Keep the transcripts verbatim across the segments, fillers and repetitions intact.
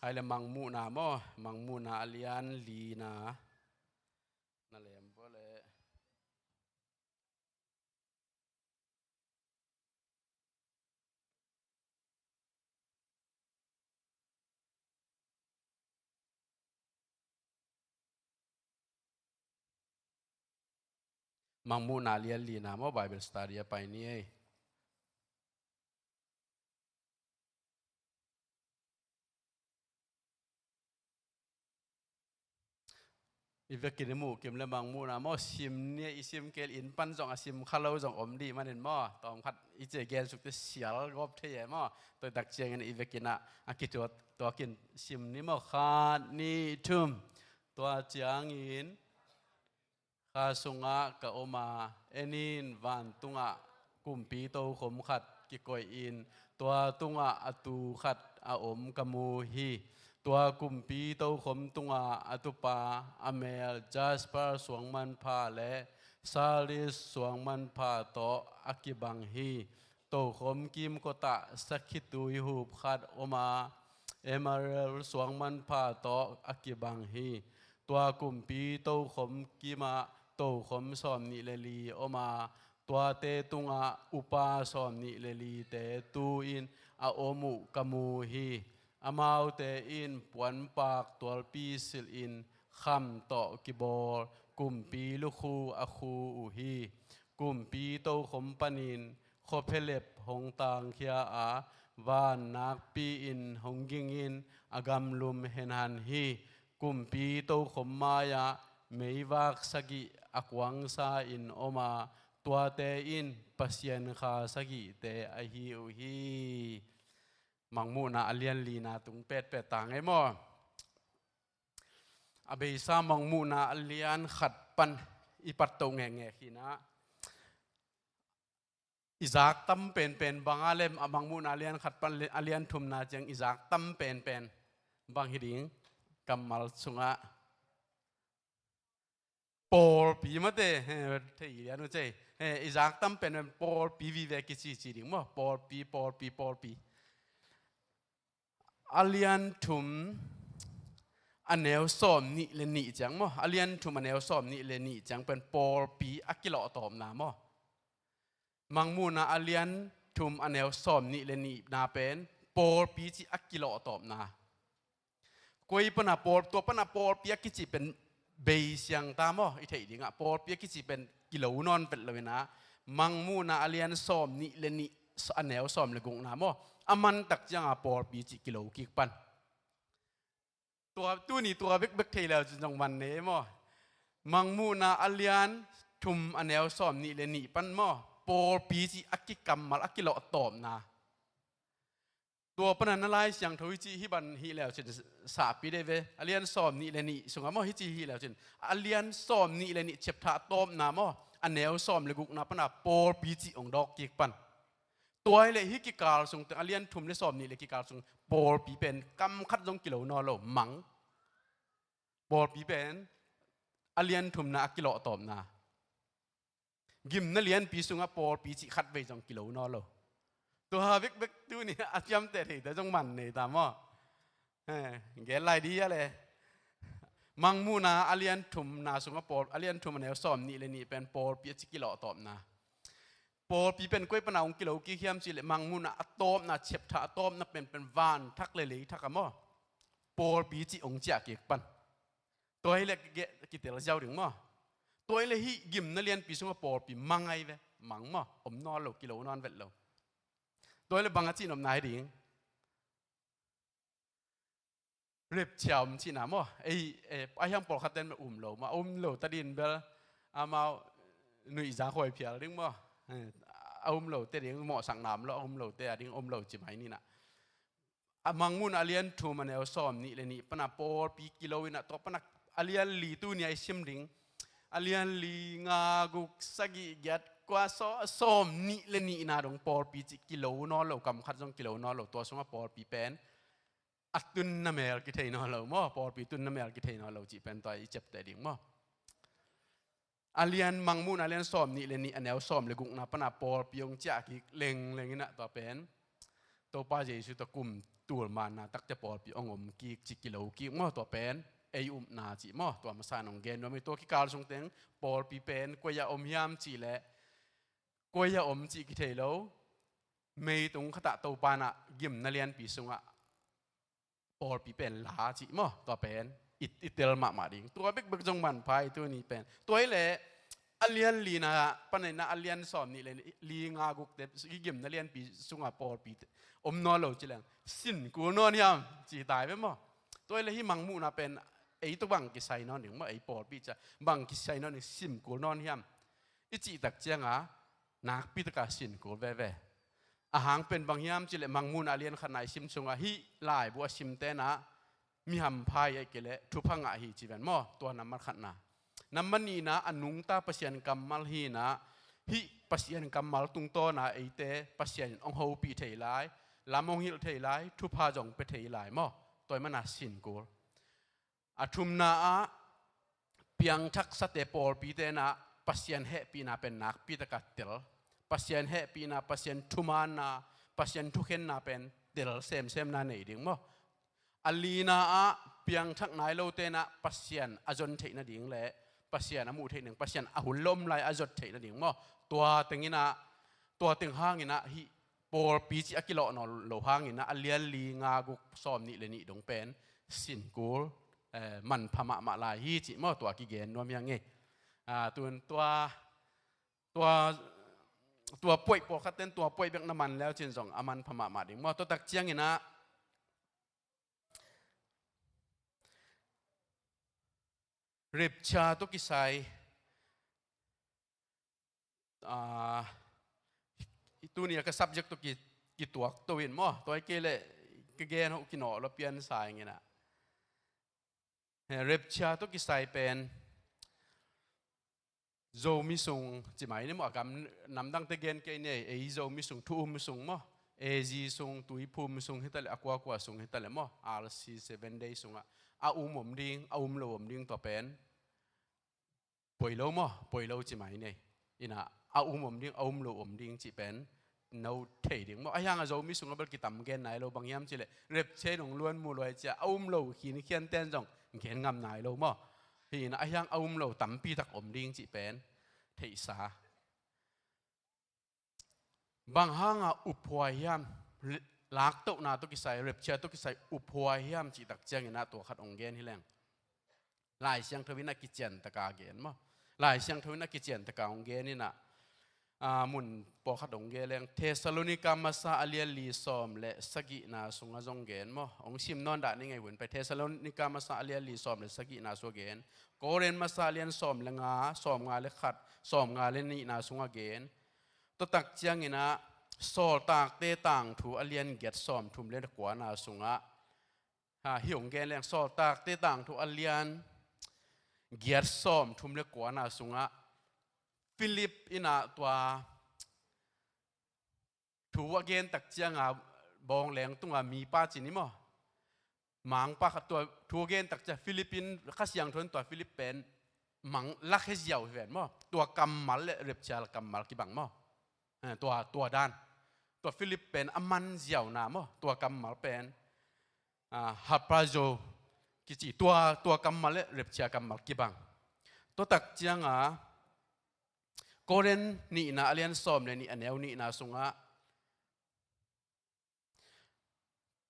Hai le Mangmuhna maw, Mangmuhna a lian lina. Na lem bawle. Mangmuhna a lian lina maw, Bible study a pai ni ei. I vekin i muhkim le Mangmuhna maw, sim ni, i sim kei le inn pan zong a sim kha lo zong om dih manin maw, tawmkhat i ci a gensuk te sial gawp thei e maw. Tua i tak ciangin i vekin ah a kituak tuakin sim ni maw, khat, nih, thum. Tua ciangin kha sungah ka om a, en in, vantungah kumpi tokhom khat kikoih in, tua tungah a tuu khat a om ka mu hi. Tua kumpi tokhom tungah a tupa a mel jasper suang manpha le sardis suang manpha tawh a kibang hi. Tokhom kimkotah sakhi tuihup khat om a, emerald suang manpha tawh a kibang hi. Tua kumpi tokhom kimah tokhom sawm nih le li om a, tuate tungah upa sawm nih le lite tu-in a om uh ka mu hi. Amaute in puanpak tualpi silhin kham tawh kibawl kumpi lukhu a khu uh hi. Kumpi tokhom panin khuaphelep hong tangkhia a, van nakpi-in hong gingin a gamlum henhan hi. Kumpi tokhom mai-ah meivak sagih a kuangsa-in om a, tuate in Pasian kha sagihte ahi uh hi. Mangmuhna a lian lina tung petpet ta ngei maw? A beisa Mangmuhna a lian khat pan i patto ngekngek hinah, i zak tam penpen banga lem a Mangmuhna a lian khat pan a lian thumna ciang i zak tam penpen bang hi ding? Kammal sungah pawlpi mate, he, thei lian uh cei. He, i zak tam penpen pawlpi vive kicici ding maw? Pawlpi, pawlpi, pawlpi. A lian thum a neu sawm nih le nih ciang maw? A lian thum a neu sawm nih le nih ciang pen pawlpi a kilawhtawpna maw? Mangmuhna a lian thum a neu sawm nih le nihna pen pawlpi cih a kilawhtawpna. Koi pana pawl, tua pana pawlpi a kici pen bei siang ta maw? I theih dingah pawlpi a kici pen kilo nawn vet lo inah, Mangmuhna a lian sawm nih le nih a neu sawm le gukna maw? A mantak cianga pawlpi cih kilo kik pan. Tua, tuni tua bekbek thei leu cin zong man nei maw? Mangmuhna a lian thum a neu sawm nih le nih pan maw? Pawlpi cih a kikammal a kilawhtawpna. Tua pana na Lai Siangtho hici hi ban hi leu cin sahpi dei ve. A lian sawm nih le nih sungah maw hici hi leu cin, a lian sawm nih le nih chapter a tawpna maw, a neu sawm le gukna pana pawlpi cih hong dawk kik pan. Tua hi leh hih kikal sung teng a lian thum le sawm nih le kikal sung pawlpi pen kam khat zong kilo nawn lo, mang. Pawlpi pen a lian thumna a kilawhtawpna. Gimna lianpi sungah pawlpi cih khatvei zong kilo nawn lo. Tua bekbek tuni a ciamteh theite zong man nei ta maw? He, gen lai di a le. Mangmuhna a lian thumna sungah pawl, a lian thum a neu sawm nih le nih pen pawlpi a ci kilawhtawpna. Pawlpi pen koi pana hong kilo kik hiam cih leh Mangmuhna a tawpna, chapter a tawpna penpen van thak le lei thak a maw? Pawlpi cih hong ciah kik pan. Tua hi leh kitel ziau ding maw? Tua hi leh hih gimna lianpi sungah pawlpi mang ahi ve. Mang maw? Om nawn lo, kilo nawn vet lo. Tua hi leh bang a cihnopna hi ding? Repchia om cihna maw? Ei, eh, a hiang pawlkhat ten um lo maw? A um lo ta din bel amau nuihza khuai phial ding maw? Eh, a um lo te ding mawhsak nam lo, a um lo te a ding um lo ci mai ninah. A Mangmuhna a lian thum a neu sawm nih le nih pana pawlpi kilo inah, tua pana a lian li tuni a i sim ding. A lian li, nga, guk, sagih, giat, kua, saw, sawm nih le nihna dong pawlpi cih kilo nawn lo, kam khat zong kilo nawn lo, tua sungah pawlpi pen a tunna mel kithei nawn lo maw? Pawlpi tunna mel kithei nawn lo cih pen tua i ciapteh ding maw? A lian Mangmuhna a lian sawm nih le nih a neu sawm le gukna pana pawlpi hong ciah kik lengleng inah tua pen Topa Jesu tawh kum tulmanna takte pawlpi hong om kik ci kilo kik maw, tua pen ei upna cih maw, tua masa in hong gen nuam hi. Tua kikal sung teng pawlpi pen koi-ah om hiam cih leh, koi-ah om cih kithei lo, meitung khatah Topa in ah gimna lianpi sungah pawlpi pen la cih maw, tua pen i, i tel mahmah ding. Tua bekbek zong manpha hi tuni pen. Tua hi leh a lian lina pan in ah a lian sawm nih le li nga gukte i gimna lianpi sungah pawlpi om nawn lo ci leng sin kul nawn hiam ci tai ve maw. Tua hi leh hih mangmuhna pen ei tawh bang kisai nawn ding maw, ei pawlpi ciang bang kisai nawn ding, sin kul nawn hiam i cih tak ciangah nakpi taka sin kul veve. A hang pen bang hiam cih leh mangmuhna a lian khatna i sim sungah hih laibu a simte in ah mi hampha hi ahih kei leh thupha ngah hi ci ven maw, tua nambat khatna. Nambat nihna a nungta Pasian kammal hi in ah, hih Pasian kammal tungtawn a eite Pasian in hong hopih thei lai, lam hong hilh thei lai, thupha zong pia thei lai maw, tua hi mana sin kul. A thumna ah piangthaksate pawlpite in ah Pasian hehpihna pen nakpi taka tel. Pasian hehpihna, Pasian thumaanna, Pasian thukhenna pen tel semsemna nei ding maw. A lina ah piangthak nai lote in ah Pasian a zon theih nading le Pasian a muh theih nading, Pasian a hun lom lai a zot theih nading maw. Tua teng in ah, tua teng hang in ah hih pawlpi cih a kilawh nawn lo hang in ah a lian li nga guk sawm nih le nih dong pen sin kul, eh, manpha mahmah lai hi cih maw, tua kigen nuam hi ing ei. Ah, tun tua, tua, tua point pawlkhat ten tua point bek na man le uh cin zong a manpha mahmah ding maw. Tua tak ciang in ah rapture tawh kisai, ah, tuni a ka subject tawh ki, kituak to in maw, tua hi kei leh ka gen hoh kinawh lo pian sa ing in ah. He, rapture tawh kisai pen Zomi sung ci mai ni maw, a gam namdangte gen kei ni ei, ei Zomi sung, thu um sung maw, A G sung, Tuiphum sung hi ta leh, a kuakua sung hi ta leh maw, R C Seven Day sungah a um om ding, a um lo om ding, tua pen poi lo maw, poi lo ci mai ni ei. In ah a um om ding, a um lo om ding cih pen no thei ding maw. A hiang a Zomi sungah bel kitam gen nai lo, bang hiam cih leh rapture in hong luan mu luai ciang a um lo khinkhian ten zong gen ngam nai lo maw. Hi in ah a hiang a um lo tampi tak om ding cih pen theihsa. Bang hanga uphuai hiam, laktohna tawh kisai, rapture tawh kisai uphuai hiam cih tak ciang in ah tua khat hong gen hi leng. Lai Siangtho in a kician taka gen maw. Lai Siangtho in a kician taka hong gen in ah, ah, mun pawlkhat hong gen leng. Thessalonica masa a lian li sawm le sagihna sungah zong gen maw. Hong sim nawn dah ni ei, hun pai. Thessalonica masa a lian li sawm le sagihna sungah gen. Korin masa a lian sawm le nga, sawm nga le khat, sawm nga le nihna sungah gen. Tua tak ciang in ah Sawltakte Tangthu a lian giat sawmthum le kuana sungah, ha, hih hong gen leng, Sawltakte Tangthu a lian giat sawmthum le kuana sungah Philip in ah tua thu a gen tak cianga, bawng leng tunga mipa ci ni maw, mangpa khat, tua thu a gen tak ciang Philip in, Kha Siangtho in tua Philip pen mang lakhia ziau hi ven maw. Tua kammal le rapture kammal kibang maw. Eh, tua, tua dan. Tua Philip pen a man ziauna maw, tua kammal pen, ah, harpazo kici, tua, tua kammal le rapture kammal kibang. Tua tak cianga Korin nihna a lian sawm le nih a neu nihna sungah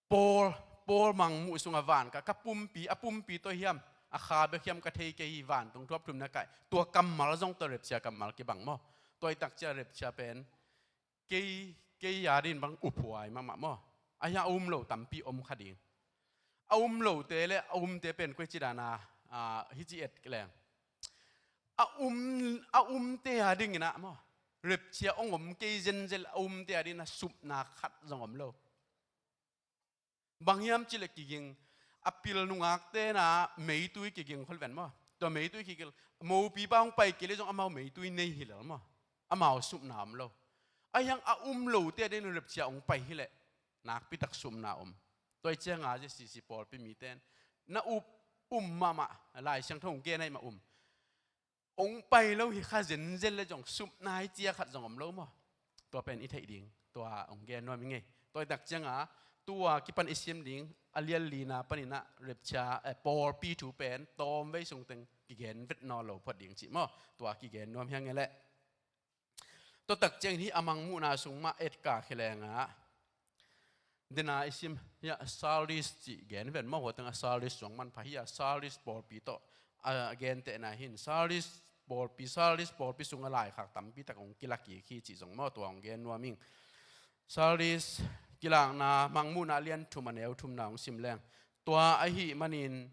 Paul, Paul mangmuh sungah van ka, ka pumpi, a pumpi tawh hiam, a kha bek hiam ka thei kei hi, vantung thuap thumna kai. Tua kammal zong tua rapture kammal kibang maw. Tua hi tak ciang rapture pen kei, kei a ding bang uphuai mahmah maw. A hiang a um lo tampi om kha ding. A um lote le a umte pen koi ci dana, ah, hih ci et leng. A um, a umte a ding in ah maw, rapture hong om kei zenzel a umte a ding in ah supna khat zong om lo. Bang hiam cih leh kiging, a pil nungakte in ah meitui kiging khol ven maw. Tua meitui kiging, mopipa hong pai kei leh zong amau meitui nei hi lel maw. Amau supna om lo. A hiang a um lote a ding in rapture hong pai hi leh nakpi tak supna om. Tua hi cianga zia sisi pawlpi mite in na up um mahmah, Lai Siangtho hong gen ahih mah um. Hong pai lo hi kha zenzel le zong supna hi cia khat zong om lo maw. Tua pen i theih ding, tua hong gen nuam ing ei. Tua hi tak cianga Tua kipan i sim ding a lian lina paninah rapture, eh, pawlpi thu pen tawmvei sungteng kigen vet nawn lo phot ding cih maw? Tua kigen nuam hiang e leh. Tua tak ciangin hih a mangmuhna sung mah etka khia lengah dena i sim hiah Sardis cih gen ven maw? Huateng a Sardis zong manpha hiah Sardis pawlpi tawh a gentehna hin Sardis pawlpi, Sardis pawlpi sungah laikhak tampi tak hong kilak kik hi cih zong maw? Tua hong gen nuam ing. Sardis kilakna mangmuhna lian thum a neu thumna hong sim leng. Tua ahih manin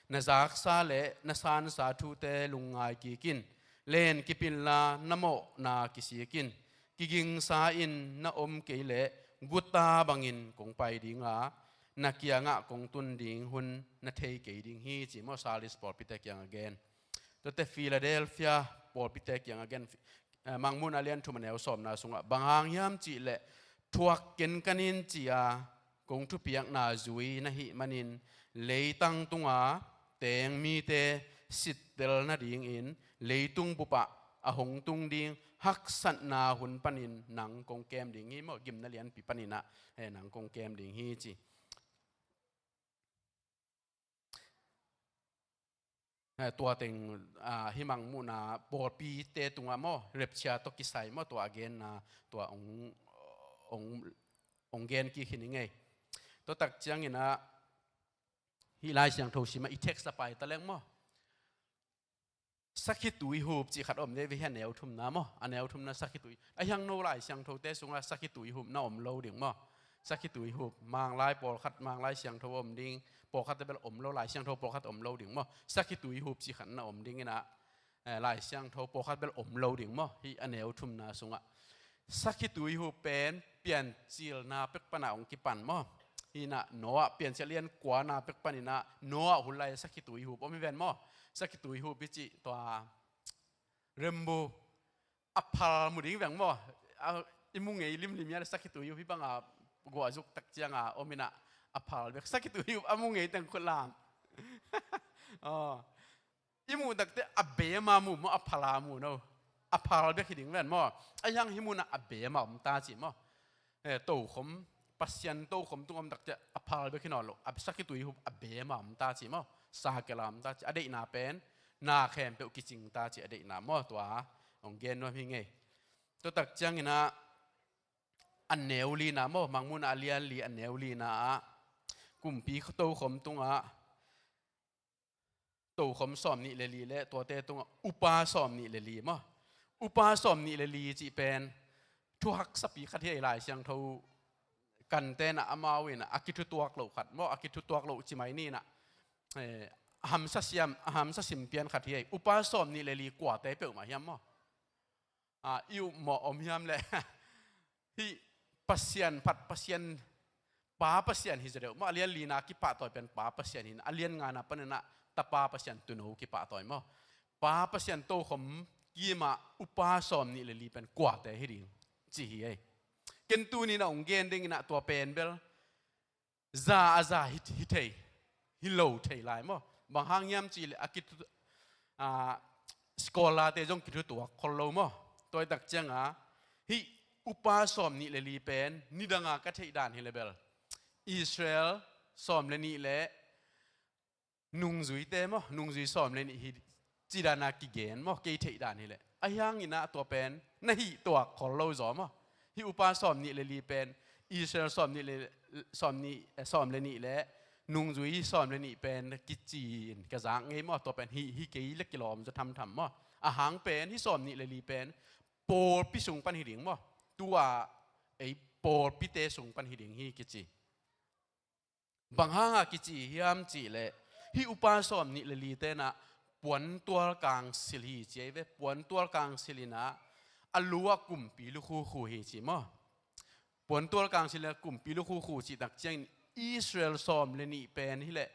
na zaksa le na sansa thute lungngai kik in. Len kipinla na mawhna kisik in. Kigingsa in na om kei leh guta bangin kong pai dinga na kiangah kong tun ding hun na thei kei ding hi ci maw? Sardis pawlpite kiangah gen. Tuate Philadelphia pawlpite kiangah gen, eh, mangmuhna lian thum a neu sawmna sungah bang hang hiam cih leh thuak kenkan in ci-a kong thupiakna zui na hih manin leitang tunga teng mite sittel nadingin leitung bupah a hong tung ding haksatna hun panin nang kong kem ding hi maw? Gimna lianpi paninah, eh, nang kong kem ding hi ci. Eh, tua teng, ah, hih mangmuhna pawlpite tungah maw, rapture tawh kisai maw, tua a genna, tua ong, ong, ong gen kik hi ning ei. Tua tak cianginah hih Lai Siangtho simah i text a pai ta leng maw, sakhituihup cih khat om dei ve hih a neu thumna maw? A neu thumna sakhitui. A hiang no Lai Siangthote sungah sakhituihup na om lo ding maw? Sakhituihup, Manglai pawlkhat, Manglai Siangtho om ding, pawlkhat bel om lo, Lai Siangtho pawlkhat om lo ding maw? Sakhituihup cih khat na om dinginah, eh, Lai Siangtho pawlkhat bel om lo ding maw? Hih a neu thumna sungah. Sakhituihup pen piancilna pek panah hong kipan maw? Hinah Noah piancil lian kuana pek paninah Noah hun lai sakhituihup om hi ven maw? Sakhituihup hi cih tua rembu a phal mu ding veng maw? A, i mu ngei limlim ia le sakhituihup hi banga guahzuk tak cianga ominah a phal bek sakhituihup a mu ngei teng khut lam. Aw. I muh takte a bema mu maw, a phala mu no? A phal bek hi ding ven maw? A hiang hih munah a bema om ta ci maw? Eh, tokhom, Pasian tokhom tung om takte a phal bek hi nawn lo. A sakhituihup a bema om ta ci maw? Sakela om ta ci. A deihna pen na khempeuh kicing ta ci a deihna maw? Tua hong gen nuam hi ngei. Tua tak cianginah a neu lina maw? Mangmuhna a lian li a neu lina ah kumpi tokhom tungah tokhom sawm nih le li le tuate tungah upa sawm nih le li maw? Upa sawm nih le li cih pen thu haksapi khat hi ei. Lai Siangtho kan tenah amau inah a kithutuak loh khat maw? A kithutuak loh ci mai ninah, eh, a hamsa siam, a hamsa simpian khat hi ei. Upa sawm nih le li kuate peuhmah hiam maw? Ah, i upmawh om hiam leh hih Pasian phat Pasian, Pa Pasian hi zaw deuh maw? A lian lina kipahtawi pen Pa Pasian hi, a lian ngana paninah Tapa Pasian Tuuno kipahtawi maw? Pa Pasian tokhom kimah upa sawm nih le li pen kuate hi ding ci hi ei. Ken tuninah hong gen dinginah tua pen bel za a za hi, hi thei, hi lo thei lai maw? Bang hang hiam cih leh a kithu, a, scholar-te zong kithutuak khol lo maw? Tua hi tak cianga hih upa sawm nih le li pen nidanga ka theih dan hi le bel Israel sawm le nih le nungzuite maw, nungzui sawm le nih hi ci dana kigen maw, kei theih dan hileh. A hianginah tua pen na hih tuak khol lo zaw maw? Hih upa sawm nih le li pen Israel sawm nih le, sawm nih, eh, sawm le nih le nungzui sawm le nih pen kici in ka zak ngei maw? Tua pen hih, hih kei le kilawm zaw thamtham maw? A hang pen hih sawm nih le li pen pawlpi sung pan hi ding maw? Tua ei pawlpite sung pan hi ding hi kici. Bang hanga kici hiam cihleh hih upa sawm nih le li tenah puantual kangsil hi ci ei ve. Puantual kangsil inah a lu ah kumpi lukhukhu hi ci maw? Puantual kangsil inah kumpi lukhukhu cih tak ciangin Israel sawm le nih pen hileh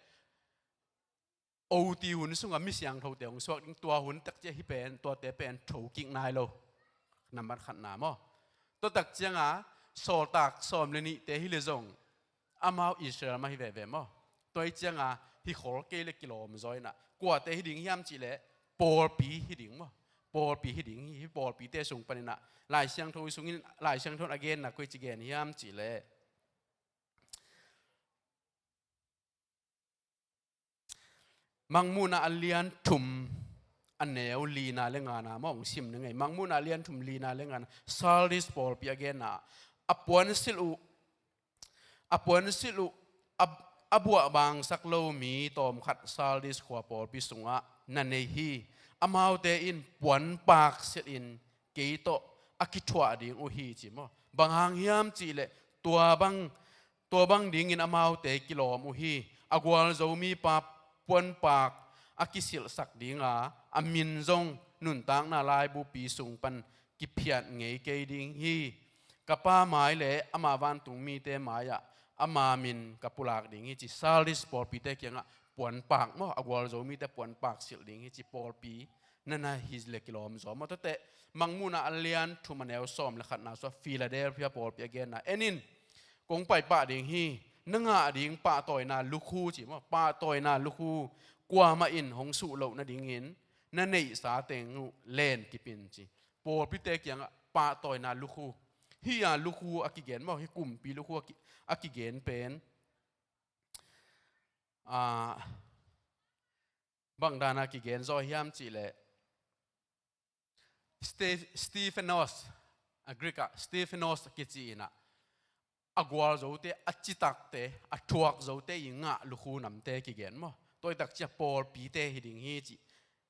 oti hun sungah mi siangthote hong suak ding, tua hun tak ciah hih pen, tuate pen thokik nai lo. Nambat khatna maw? Tua tak cianga sawltak sawm le nihte hileh zong amau Israel mah hi veve maw? Tua hi cianga hih khol kei le kilawm zaw inah kuate hi ding hiam cihleh pawlpi hi ding maw? Pawlpi hi ding hi. Hih pawlpite sung paninah Lai Siangtho sungin, Lai Siangtho in a genna koi ci gen hiam cihleh Mangmuhna a lian thum a neu lina le ngana maw hong sim ni ngei. Mangmuhna a lian thum lina le ngana Sardis pawlpi a genna a puansilh uh, a puansilh uh a, a buahbangsak lo mi tawmkhat Sardis khua pawlpi sungah na nei hi. Amaute in puanpak silhin kei tawh a kithuah ding uh hi ci maw. Bang hang hiam cihleh tua bang tua bang dingin amaute kilawm uh hi. A gualzo mipa puanpak a kisilhsak dinga a min zong nuntakna laibupi sung pan kiphiat ngei kei ding hi. Ka Pa mai le ama vantung mite mai-ah ama min ka pulak ding hi ci. Sardis pawlpite kiangah puanpak maw, a gualzo mite puanpak silh ding hi ci pawlpi na na hi le kilawm zaw maw. Tuate Mangmuhna a lian thum a neu sawm le khatna sua Philadelphia pawlpi a genna en in, kong paipah ding hi. Na ngah ding pahtawina lukhu ci maw, pahtawina lukhu kuamah in hong suh loh nadingin na neihsa teng uh len kipin ci. Pawlpite kiangah pahtawina lukhu, hih a lukhu a kigen maw, hih kumpi lukhu a ki-, a kigen pen, ah, bang dana kigen zaw hiam cihleh Ste-, Stephanos, a Greek ah Stephanos a kici inah a gualzote, a citakte, a thuakzote i ngah lukhu namte kigen maw. Tua i takcia pawlpite hi ding hi ci,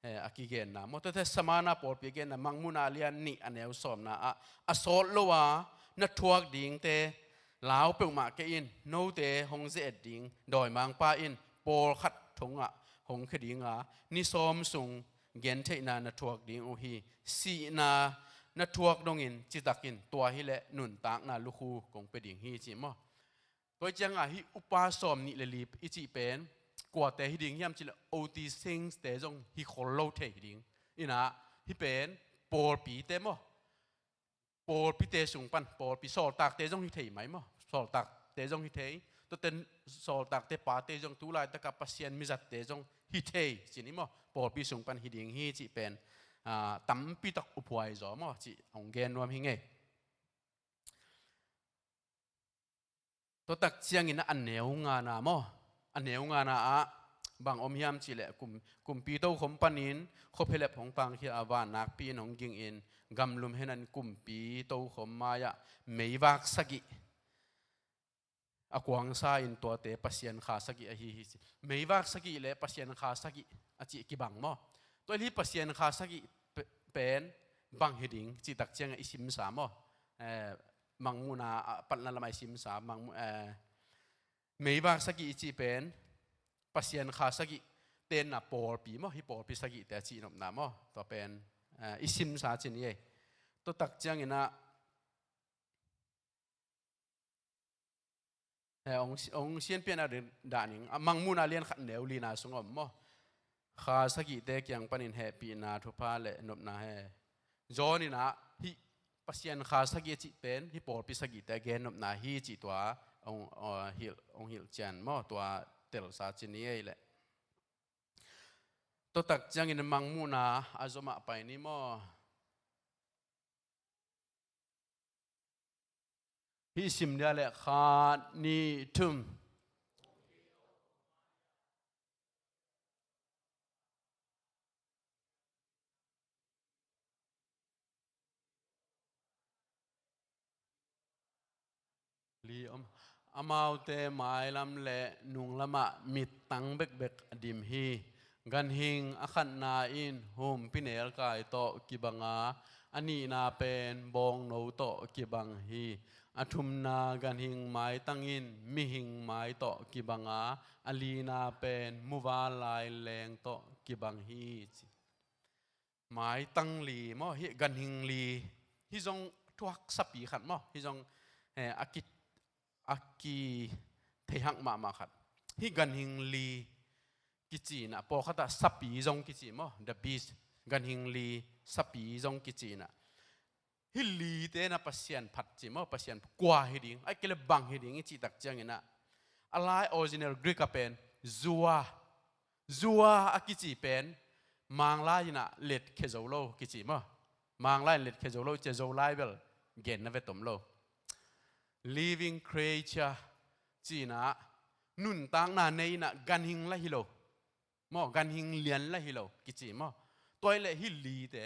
eh, a kigenna maw. Tuate Smyrna pawlpi a genna Mangmuhna a lian nih a neu sawmna ah a sawt lo a na thuak dingte lau peuhmah kei in. Note hong ze-et ding dawimangpa in pawlkhat thongah hong khia dinga ni sawm sung gentheihna na thuak ding uh hi. Sihna na thuak dongin citakin tua hileh nuntakna lukhu kong pia ding hi ci maw. Tua cianga hih upa sawm nih le li i cih pen kuate hi ding hiam cihleh O T Saints te zong hi khol lo thei hi ding. Inah hih pen pawlpite maw, pawlpite sung pan, pawlpi sawltakte zong hi thei mai maw, sawltakte zong hi thei. Tuate sawltakte pate zong tu laitakah Pasian mizatte zong hi thei cin i maw, pawlpi sung pan hi ding hi cih pen, ah, tampitak uphuai zaw maw cih hong gen nuam hi ngei. Tua tak ciangin a neu ngana maw, a neu ngana ah bang om hiam cihleh kum, kumpi tokhom panin khuaphialep hong pangkhia a van nakpi in hong gingin gamlum henan kumpi tokhom mai-ah meivak sagih a kuangsa in tuate Pasian kha sagih ahi hi ci. Meivak sagih le Pasian kha sagih a cih kibang maw. Tua hi Pasian kha sagih pe-, pen bang hi ding cih tak ciangah i simsa maw. Eh, Mangmuhna a patna lamah i simsa, Mangmu-, eh, meivak sagih i cih pen Pasian kha sagih tenna pawlpi maw, hih pawlpi sagihte a cihnopna maw. Tua pen, eh, i simsa cin i ei. Tua tak cianginah he, ong, ong sianpian a dah ning, a Mangmuhna lian khat neu lina sung om maw. Kha sagihte kiang panin hehpihna thupha le nopna he. John inah hih Pasian kha sagih a cih pen hih pawlpi sagihte a gen nopna hi cih tua ong, ong hilh, ong hilh cian maw, tua telsa cin i ei leh. Tua tak ciangin Mangmuhna a zomah pai ni maw. Hih sim dia leh khat, nih, thum. Li om. Amaute mailam le nunglamah mittang bekbek a dim hi. Ganhing a khatna in humpinelkai tawh kibanga, a nihna pen bawngno tawh kibang hi. A thumna ganhing maitang in mihing mai tawh kibanga, a lina pen muvanlai leng tawh kibang hi ci. Maitang li maw, hih ganhing li, hih zong thuak sapi khat maw, hih zong, eh, a ki, a ki theihak mahmah khat. Hih ganhing li kici inah, pawlkhatah sapi zong kici maw, the beast, ganhing li, sapi zong kici inah. Hih lite na Pasian phat ci maw, Pasian kua hi ding, a kilebang hi ding i cih tak cianginah, a lai original Greek a pen, zua, zua a kici pen, Manglai inah letkhia zo lo kici maw. Manglai in letkhia zo lo, cia Zolai bel genna ve tom lo. Living creature ci inah, nuntakna nei inah ganhing la hi lo. Maw, ganhing lian lah hi lo kici maw. Tua hi leh hih lite,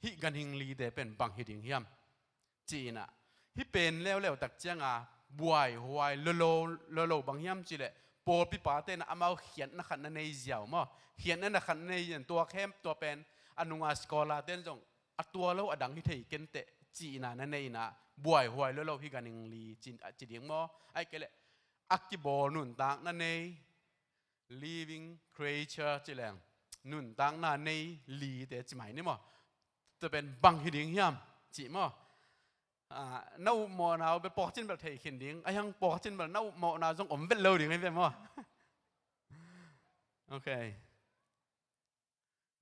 hih ganhing lite pen bang hi ding hiam? Ci-in ah, hih pen leuleu tak cianga buaihuai lolo, lolo bang hiam cih leh, pawlpi pate in ah amau khiatna khat na nei ziau maw. Khiatna na khat na nei ziau, tua khempeuh tua pen a nunga scholar ten zong a tua lo a dang hi thei kenteh cihna na nei in ah, buaihuai lolo hih ganhing li ci, ci ding maw. Ahih kei leh a kibawl nuntakna nei, living creature ci leng, nuntakna nei lite ci mai ni maw. Tua pen bang hi ding hiam cih maw. Ah, na upmawhna uh bel pawlkhat in bel thei khin ding, ahih hang pawlkhat in bel na upmawhna zong om vet lo ding hi ve maw. Ok.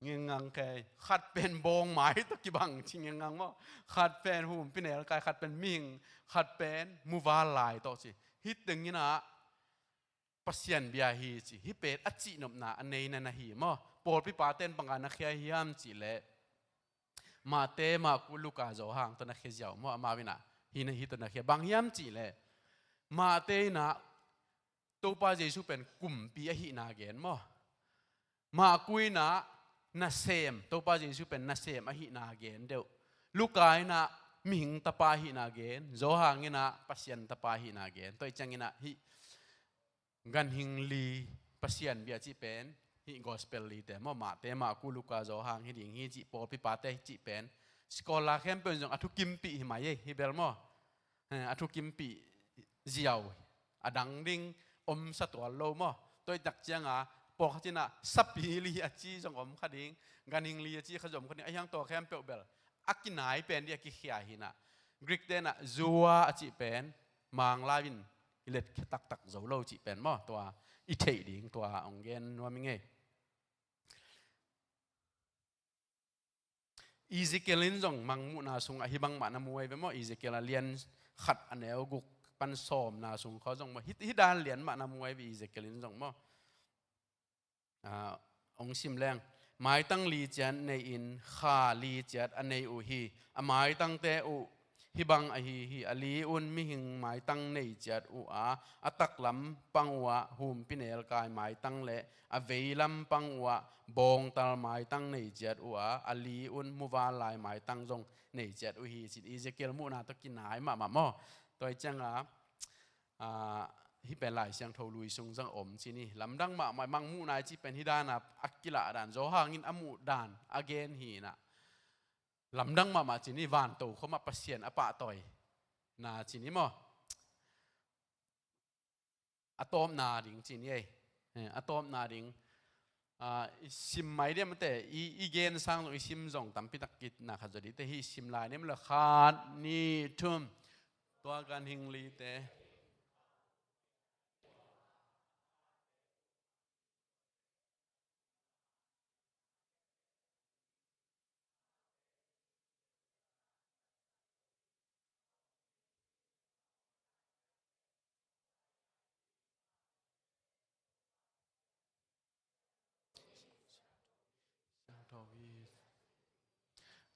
Ngengang kei, khat pen bawngmai tawh kibang ci ngengang maw. Khat pen humpinelkai, khat pen mihing, khat pen muvanlai tawh ci. Hih teng in ah Pasian bia hi ci. Hih pen a cihnopna a neina na hi maw. Pawlpi paten banga na khia hiam cih leh, Mate, Marku, Luka, Johan tawh na khia ziau maw. Amau in ah hih na, hih tawh na khia. Bang hiam cih leh, Mate in ah Topa Jesu pen kumpi ahihna gen maw. Marku in ah nasem, Topa Jesu pen nasem ahihna gen deuh. Luka in ah mihing tapa ahihna gen, Johan in ah Pasian tapa ahihna gen. Tua hi ciangin ah hih ganhing li Pasian bia cih pen hih gospel lite maw, Mate, Marku, Luka, Johan hi ding hi cih, pawlpi pate hi cih pen scholar khempeuh in zong a thukimpih hi mai ei, hih bel maw. Eh, a thukimpih ziau, a dang ding om sa tuan lo maw. Tua hi tak cianga pawlkhat in ah sapi li a ci zong om kha ding, ganhing li a ci kha zong om kha ding, ahih hang tua khempeuh bel a kinai pen ding a kikhia hi in ah. Greek ten ah zoa a cih pen, Manglai in i let khia taktak zo lo cih pen maw, tua i theih ding, tua hong gen nuam ing ei. Ezekiel in zong Mangmuhna sung ah hih bangmah na mu ahi ve maw. Ezekiel a lian khat a neu guk pan sawmna sung khaw zong maw, hih, hih dan lian mah na mu ahi ve Ezekiel in zong maw. Ah, hong sim leng. Maitang li ciat nei-in kha li ciat a nei uh hi. A maitangte uh hih bang ahi hi. A li un mihing maitang nei ciat uh a, a taklam pang uh ah humpinelkai maitang le a veilam pang uh ah bawngtal maitang nei ciat uh a, a li un muvanlai maitang zong nei ciat uh hi, ci-in Ezekiel muhna tawh kinai mahmah maw. Tua hi cianga, ah, hih pen Lai Siangtho Lui sung zong om ci ni. Lamdang mahmah, Mangmuhna i cih pen hih dana a kilah dan, Johan in a muh dan a gen hi in ah, lamdang mahmah ci ni, vantokhom ah Pasian a pahtawina ci ni maw. A tawpna ding ci ni ei. Eh, a tawpna ding. Ah, i sim mai diam te, i, i gen sang zong, i sim zong tampi tak kit na khat zaw dite, hih sim lai nem la khat, nih, thum. Tua ganhing lite.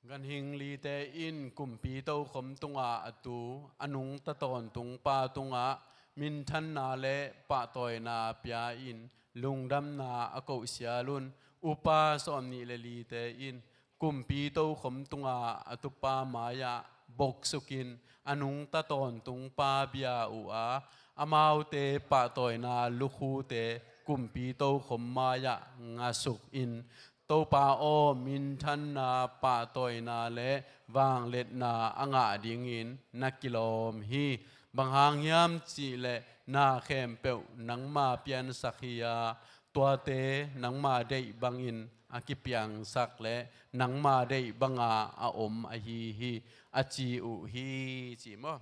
Ganhing lite in kumpi tokhom tungah a tu, a nungta tawntung pa tungah minthanna le pahtawina pia-in lungdamna a kohsial un. Upa sawmnih le lite in kumpi tokhom tungah a tupa mai-ah boksukin a nungta tawntung pa bia uh a, amaute pahtawina lukhute kumpi tokhom mai-ah ngasukin, Topa aw, minthanna, pahtawina le vangliatna a ngah dingin na kilawm hi. Bang hang hiam cih leh na khempeuh nangma piansak hi-a, tuate nangma deih bangin a kipiangsak le nangma deih banga a om ahi hi, a ci uh hi, ci maw.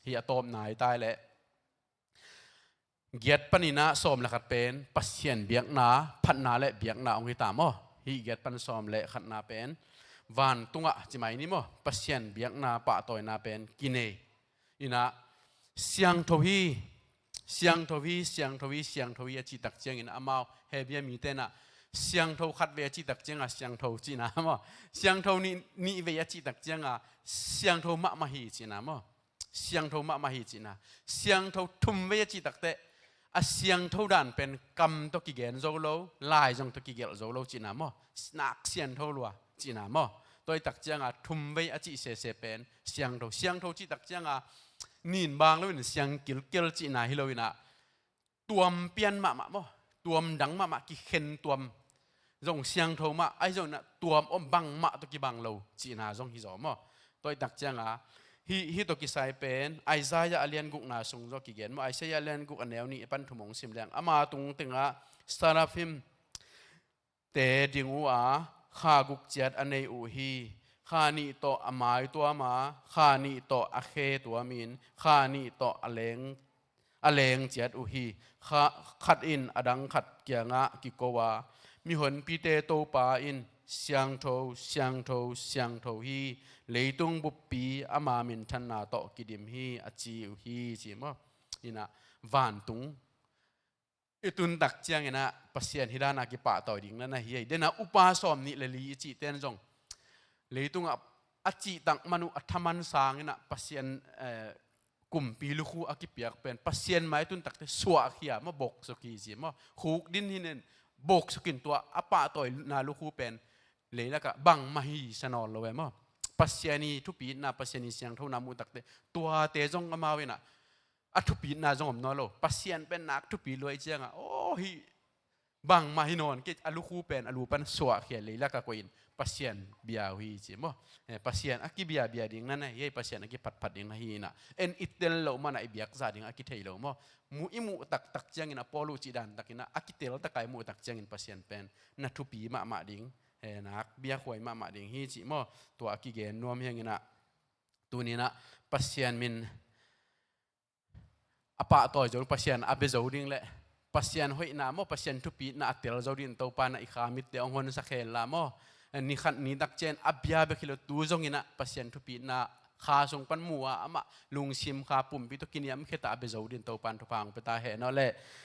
Hih a tawpna hi ta leh. Giat panin ah sawm le khat pen Pasian biakna, phatna le biakna hong hi ta maw. Hih giat pan sawm le khatna pen vantungah ci mai ni maw, Pasian biakna, pahtawina pen kinei. In ah siangtho hi, siangtho hi, siangtho hi, siangtho hi a cih tak ciangin amau Hebru mite in ah siangtho khat vei a cih tak cianga siangtho cihna maw. Siangtho nih, nih vei a cih tak cianga siangtho mahmah hi cihna maw. Siangtho mahmah hi cihna. Siangtho thum vei a cih takteh a siangtho dan pen kam tawh kigen zo lo, lai zong tawh kigelh zo lo cihna maw? Nak siangtho lua cihna maw? Tua i tak cianga thumvei a cih sese pen siangtho. Siangtho cih tak cianga nin bang loin siang kilkel cihna hi loinah tuam pian mahmah maw? Tuam dang mahmah, kikhen tuam zong siangtho mah, ahi zongin ah tuam om bangmah tawh kibang lo cihna zong hi zaw maw? Tua i tak cianga hih, hih tawh kisai pen Isaiah a lian gukna sung zaw kigen maw? Isaiah a lian guk a neu nih a pan thum hong sim leng, ama tung tengah seraphim te ding uh a, kha guk ciat a nei uh hi. Kha nih tawh a mai tuam a, kha nih tawh a khe tuamin, kha nih tawh a leng, a leng ciat uh hi. Kha, khat in a dang khat kiangah kiko a, mihonpite Topa in, "Siangtho, siangtho, siangtho hi. Leitung buppi ama minthanna tawh kidim hi," a ci uh hi, ci maw? Inah vantung i tun tak cianginah Pasian hih dana kipahtawi ding na na hi ei. Dena upa sawm nih le li i cihten zong leitungah a cihtak man uh a thaman sanginah Pasian, eh, kumpi lukhu a kipiak pen Pasian mai tun takte suahkhia maw, bawksuk hi ci maw? Khuk din hinin bawksukin tua a pahtawina lukhu pen leilakah bangmah hi sa nawn lo e maw? Pasian i thupitna, Pasian i siangthona muh takte tuate zong amau inah a thupitna zong om nawn lo. Pasian pen nak thupi luai cianga, aw, hih bangmah hi nawn kei, a lukhu pen a lu pan suahkhia, leilakah koihin Pasian bia uh hi ci maw? Eh, Pasian a kibiabia ding na na hi ei, Pasian a kiphatphat ding na hi inah. En i tel loh manah i biakzah ding a kithei lo maw? Mu, i muh taktak ciangin a Paul uh cih dan takinah a kitel taka i muh tak ciangin Pasian pen na thupi mahmah ding, eh, nak biakhuai mahmah ding hi ci maw? Tua a kigen nuam hianginah tuninah Pasian min a pahtawi zo, Pasian a bia zo ding le Pasian hoihna maw, Pasian thupitna a tel zo dingin Topa na i kha mitte hong honsak hen la maw? Ni khat ni tak ciang a bia bek hi lo, tu zonginah Pasian thupitna kha sung pan mu a, amah lungsim kha pumpi tawh kiniamkhiatah a bia zo dingin Topa in thupha hong pia ta hen aw le.